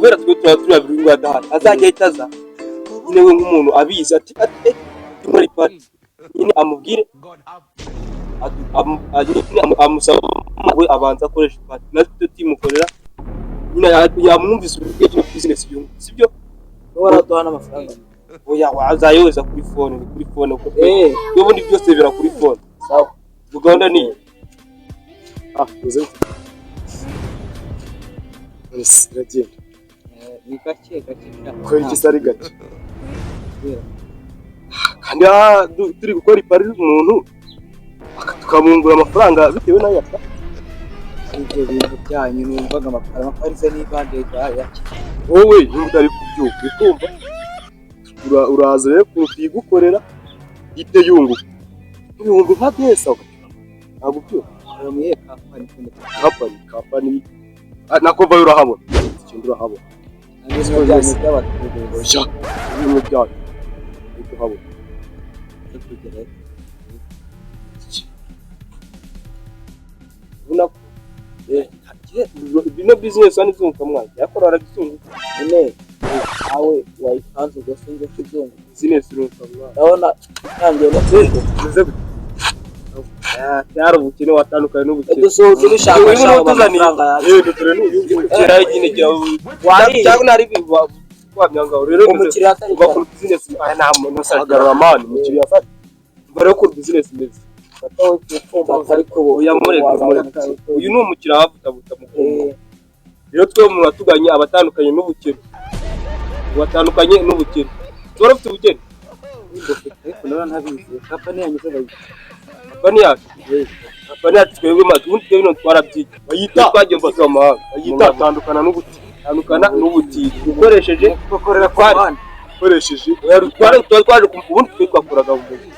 Kubera twe tuba turi babiri ngo adahari, azajya ahita aza nyine we nk'umuntu abizi ati muri pari nyine amubwire nyine amusaba we abanza akoresha ipari, natwe tutimukorera nyine yamwumvise uburyo kino business yunguka, sibyo? Waraduha n'amafaranga? Oya, azayohereza kuri phone, ni kuri phone kuko Eh. ubundi byose bibera kuri phone. Sawa. Ubwo gahunda ni iyi. Ah, uze. Ese iragenda? Ni gake gake. Kubera iki se ari gake? Kandi turi gukora ipari umuntu tukamwungura amafaranga bitewe n'ayo yafata. Ibyo bintu byanyu numvaga amafaranga amaparize n'ibande yake. Wowe niba utari kubyuka uri kumva, uraza rero kuyigukorera ihite yunguka ibihumbi nka byesa, ntabwo ubyuka. Muye kampani ikunda. Kampani nako vayo urahabona ikintu, urahabona. N'ibintu byanyu by'abaturage. Oya, ibintu byayo uri kuhabona. Kugerayo. Ubona ko bino business hano izunguka mwana, yakora arabizunguka. Nyine nawe wayipanze ubwo sinzi ko izunguka. Business irunguka mwana. Ndabona ntangiye no kuzunguka. Umeze gute? Cyari ubukene, watandukanye n'ubukene. Dusohotse dushaka Uyu shaka n'utuzaniye. amafaranga yawe. Yego, dore n'uyu nguyu kera nyine gira Wariye. cyangwa nari wamyanga rero. Umukiriya atari bakora business aya nta muntu usagarara man, umukiriya afata mbere yo gukora business imeze. Ariko ubu Oya, mureke mureke, uyu ni umukiriya wavutabuta mu kumva. Rero twe umuntu watuganye abatandukanye n'ubukene, watandukanye n'ubukene, tuba ufite ubukene. Ariko ndabona ntabizi kampani yanyu se bayita? Kampani yacu, kampani yacu twebwe mazi ubundi twebwe bino twarabyiga. Bayita twagiye mfasha amahanga. Bayita tandukana n'ubuti. Tandukana n'ubutindi ukoresheje bakorera ku Twari. muhanda. Ukoresheje. Twari twaje ubundi twe twakoraga mu mujyi,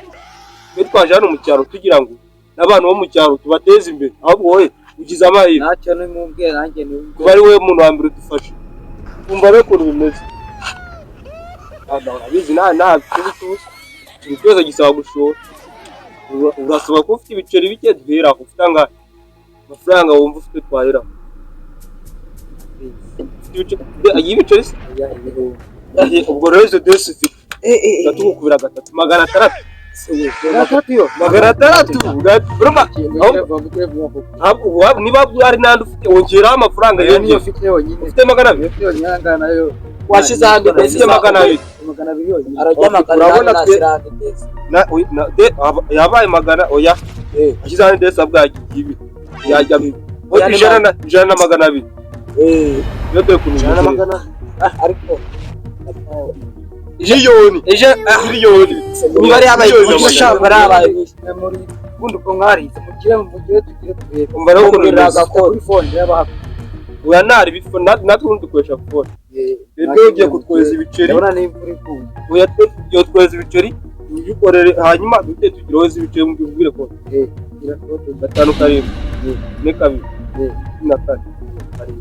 twe twaje hano mu cyaro tugira ngo n'abantu bo mu cyaro tubateze imbere. Ahubwo wowe ugize amahirwe. Ntacyo nimubwire nanjye nimubwire. Kuba ari wowe muntu wa mbere udufashe kumva rero ukuntu bimeze. Ntabwo urabizi, nta tuzi tuzi ikintu cyose gisaba gushora. Urasaba kuba ufite ibiceri bike duhera aho. Ufite angahe amafaranga wumva ufite twahera? Ufite y'ibiceri se? Oya, ibihumbi. Ubwo rero izo desi ufite tugukubira gatatu, 600. Gatatu yo. 600 urumva ntabwo niba hari n'andi ufite wongeraho amafaranga Niyo yongera. ufite yonyine. Ufite 200? Ufite yonyine angana nayo. Washyize ahandi. Ufite 200? 200 yonyine arajya magana Urabona inani twe- nashyira ahandi ndetse. Yabaye magana, oya, ashyize ahandi desi abwagiye ibi yajya Oya, ni 100 na 200. Niyo dore ukuntu Ijana na bimeze. magana. Ariko Miliyoni. Miliyoni. Imibare yabaye Miliyoni myinshi. na magana. Barabaye muri ubundi ubwo mwarize mugire tugire turebe. Umva rero ukuntu bimeze. Kuri phone yabaha. Oya, ntari bifo, natwe ubundi dukoresha phone. Rero ugiye kutwohereza ibiceri. Ndabona n'imvura iguye. Oya, twe tugiye kutwohereza ibiceri ubikorere, hanyuma duhite tugira wohereza ibiceri mubwire ko Gira kode. 5 7 4 2 14 7.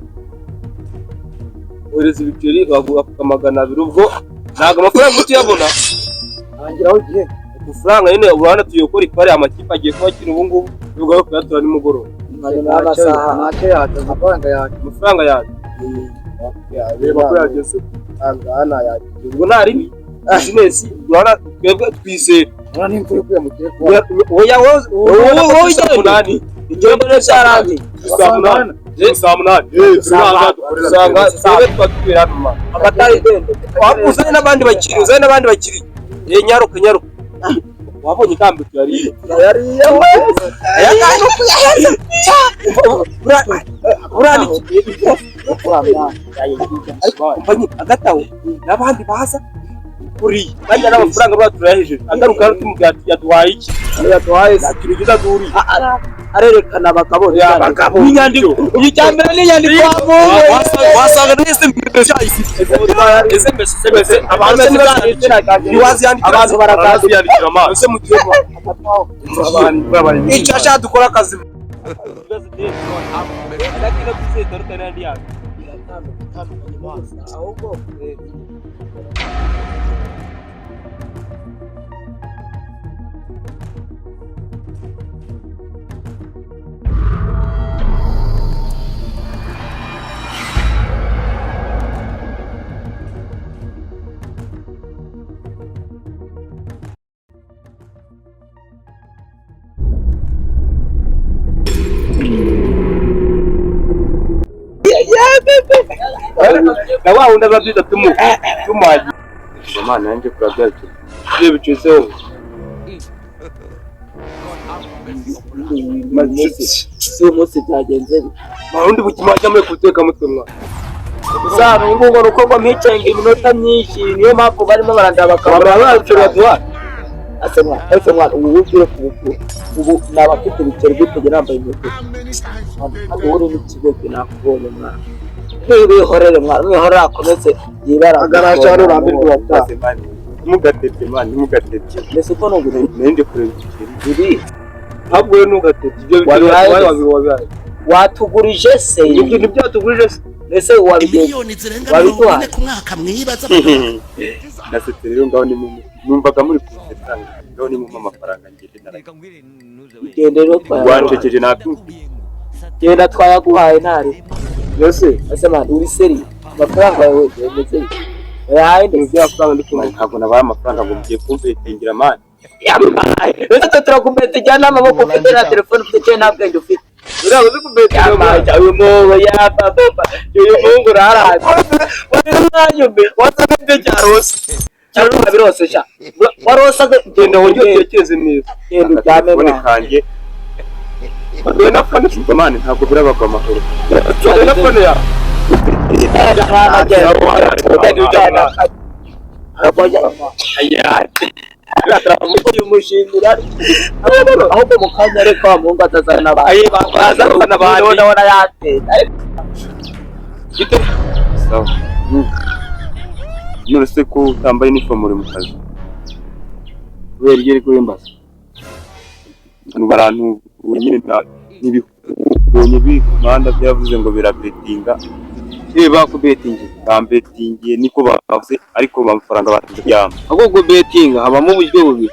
Wohereza ibiceri baguha 200, ubwo ntabwo amafaranga utuyabona. Angiraho igihe. Udufaranga nyine urabona tugiye gukora ipari, amakipe agiye kuba akina ubu ngubu, nibwo yo kuyatura nimugoroba. Nyuma y'amasaha Ntacyo yacu amafaranga yacu. Amafaranga yacu. Reba ko yageze. Angana yagiye ubwo nta ribi business urabona twebwe twizera. Urabona n'imvura iguye mu kirere. Oya, wowe Wowe saa munani. Igendo rero cyarangiye. Saa 8. Saa 8. Usanga twebwe tuba tubera hano mama. Amatara igendo. Uzane n'abandi bakiriya, uzane n'abandi bakiriya. Nyaruka nyaruka, wabonye kambi tuyariye. Yariye we. Aya ngaya ni ukuyaheza uriya. Umva nyine hagati aho n'abandi baza kuriya kandi n'amafaranga baba turayahejeje, agaruka hano tumubwira ati yaduhaye iki? Yaduhaye se? Nta kintu cyiza duhuriye. Arerekana abagabo. Abagabo. Inyandiko icya mbere ni inyandiko Wasanga n'ese mbese ese mbese mbese abantu ntiwaziyandikira. Abantu barakaza. Baraziyandikira amaso. Ese mugiye Abantu babaye. icyo ashaka dukora akazi. Ahubwo Na wa wundi azabyita tumuhagiye. Imana yanjye kurabya ibiceri. Ibyo bicuzeho. Si umunsi byagenze bite? Undi bukima ajya muri kuteka mutwe mwa. Uzaba ubu ngubu urugo mpicenga iminota myinshi, niyo mpamvu barimo barandaba Bakaba barabicura duha. Ase mwana, ese mwana, ubu ubwire ku bukuru. Ubu naba mfite ibiceri gute nambaye inkweto? Hano uri n'ikigogo nakubonye mwana. Mwihorere mwana, mwihorere akomeze yibara. Agarasha hano urambirwe wataha. Ntimugatebye mwana, ntimugatebye. Mbese uko ni uguhita Nari kureba ibiceri. ibi Ahubwo we ntugatebye ibyo biceri Wabihaye wabihaye. watugurije se? Ibyo ntibyatugurije se. Mbese wabigenza Miliyoni zirenga 40 Wabiguhaye? ku mwaka mwibaza. Nasetse rero ngaho ni numvaga muri kunsetsa, ngaho ni mumpa amafaranga ngende naragiye. Genda rero twayaguhaye. Wancekeje nabyumvise. Genda twayaguhaye ntari. Mbese Ese mwana uri seri? Amafaranga yawe yemeze bite? Wayahaye nde? ibyo amafaranga ndi kumenya. Mani, ntabwo nabaye amafaranga ngo mugiye kumbetingira mani. Ese twe turakumbeta ijyana n'amaboko ufite na telefone ufite cyangwa nta bwenge ufite. Uriya uzi kubetinga mwana. Yamaye uyu muhungu yapapa uyu muhungu uraraje. Wanyume Wasanga ibyo byarose. cyangwa birose sha. Warosaga Genda wongere utekereze neza. genda uryame Agatelefone mwana. kanjye. Dore na phone, Mani, ntabwo birabagwa amahoro. dore na phone yawe. Mwana genda. Genda uryame. Uyu ahubwo mu kanya ariko wa muhungu atazana abantu. Azana abantu. Ndabona yatenda. Gite Sawa. None se ko utambaye inifomu uri mu kazi? kubera ibyo uri kubimbaza. Hano barantu nyine n'ibibonye biri ku muhanda byavuze ngo birabetinga. Eh bakubetingiye. Bambetingiye niko bavuze, ariko amafaranga batanze kuyampa. Ahubwo kubetinga habamo uburyo bubiri.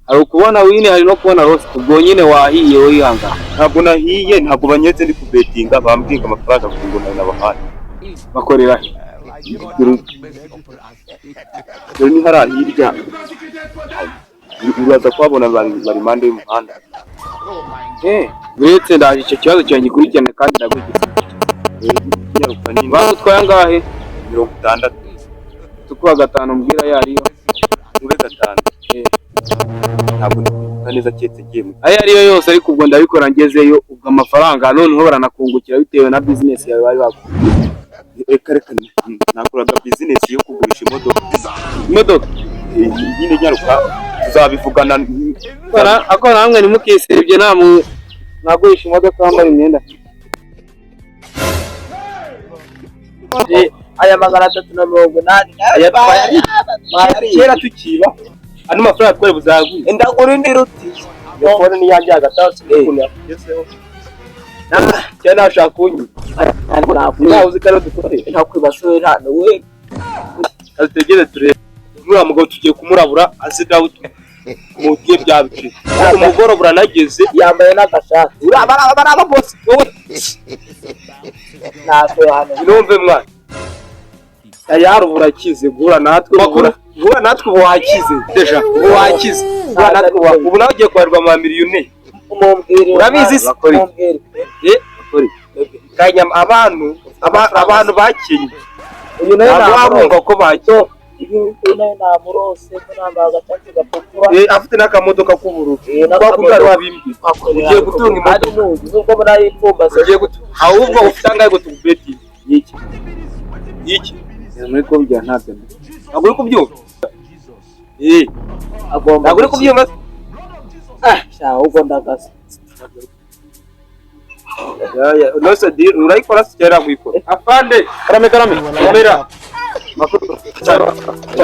Hari ukubona win, hari no kubona loss. Ubwo nyine wahiye wihangana. Ntabwo nahiye, ntabwo banyetse ndi kubetinga, bambwiye ngo amafaranga ngo nayo nabahaye. Bakorera he? Dore ni hariya hirya, uraza kuhabona bari impande y'umuhanda. Eh, uretse ndaje icyo kibazo cyanjye gikurikirane kandi ndagugize. Nyaruka nini. Bagutwaye angahe? 60. Tukuba 5 mbwira ayo ariyo. Mube 5. Eh. Ntabwo ndikwibuka neza keretse ngiye mu Ayo ariyo yose, ariko ubwo ndabikora ngezeyo, ubwo amafaranga noneho baranakungukira bitewe na business yawe bari baguha. Reka reka, nakoraga bizinesi yo kugurisha imodoka. Imodoka. Nyine nyaruka tuzabivugana. Akora namwe ntimukisebye, nta mu mwagurisha imodoka wambaye imyenda. Aya 380 Kera tukiba ano mafaranga twari buzagwiza. Ndagura indi ruti. Iyo phone ni yanjye hagati ukuntu yakugezeho. Cyane nawe ushaka kunywa. Nawe uzi ko ariyo dukorera. Ntakwibasiwe nta we. Azitegere turebe. Uriya mugabo tugiye kumurabura aze dawe mubwiye bya biceri. Umugoroba uranageze. Yambaye n'agashati. Uriya baraba bose wowe Ntabwo hano. Numve mwana. Tayari ubu urakize guhura natwe Makuru. Guhura natwe ubu wakize deja ubu wakize guhura natwe ubu nawe ugiye kubarirwa ama miliyoni. Mumbwire. Urabizi se? Mumbwire. Kanyama abantu abantu bakinye Uyu nawe ntabwo namurose. wabumva ko bakinye. Uyu nawe namurose ko nambaye agashati gatukura. Afite n'akamodoka k'ubururu. Eh, Twakundi wari wabimbwiye. Ugiye gutunga imodoka. Ari nuzi nubwo muri ayipfumbase. Ugiye gutunga ahubwo ufite angahe ngo tugubeti iki iki Muri kumbwira ntabyo. Ntabwo uri kubyumva. Agomba. Ntabwo uri kubyumva. Ah, sha ahubwo ndagasa. Nose deal urayikora se cyangwa ntabwo? Afande Karame karame. kamera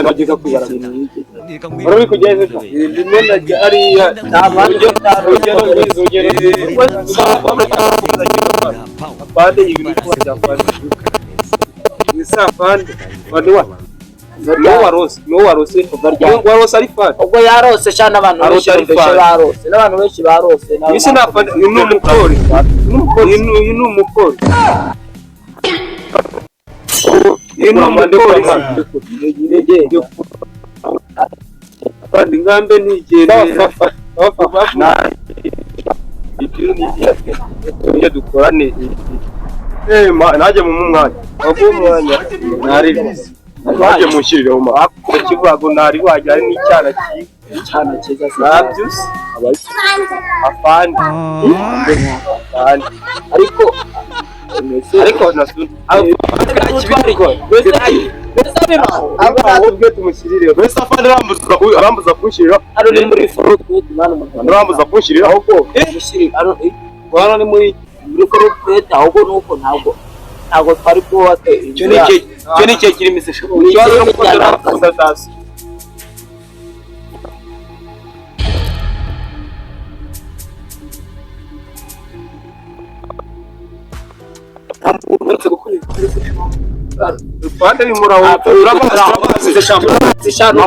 Bageza kubara. Uri kugeza ejo. Ndimo najya hariya. Urugendo rwiza, urugendo rwiza. Afande ibintu kuba byafande. Ni sa afande. Afande wa. Niwo warose, niwo warose. Niwo warose ari fani. Ubwo yarose sha n'abantu benshi Arose ari bumvise fani. barose. N'abantu benshi barose. Uyu si nafande, uyu ni umupolisi. Uyu ni umupolisi. Uyu ni umupolisi. Kandi ngambe ntigendera. Ibyo dukorane. Eh, nanjye mu mwanya. Waguha umwanya. Ntari. Nanjye munshyirireho ma. Kivuga ngo ntari wagira ari n'icyana cyiza. Icyana cyiza se. Nabyuse. Afande. Afande. Ariko Ariko nasuna. Aba tubwe tumushyirireho. Mbese afande arambuza kunshyirira. hano ni muri forutwete mwana umugabo. Arambuza kunshyirira ahubwo. Mushyiri hano Hano ni muri muri forutwete ahubwo nuko ntabwo twari bwubake icyo ni icyo icyo ni icyo kirimo se Ikibazo ni uko turakunda. Uretse gukora Rwanda ni muraho. Urabazi. Eshanu.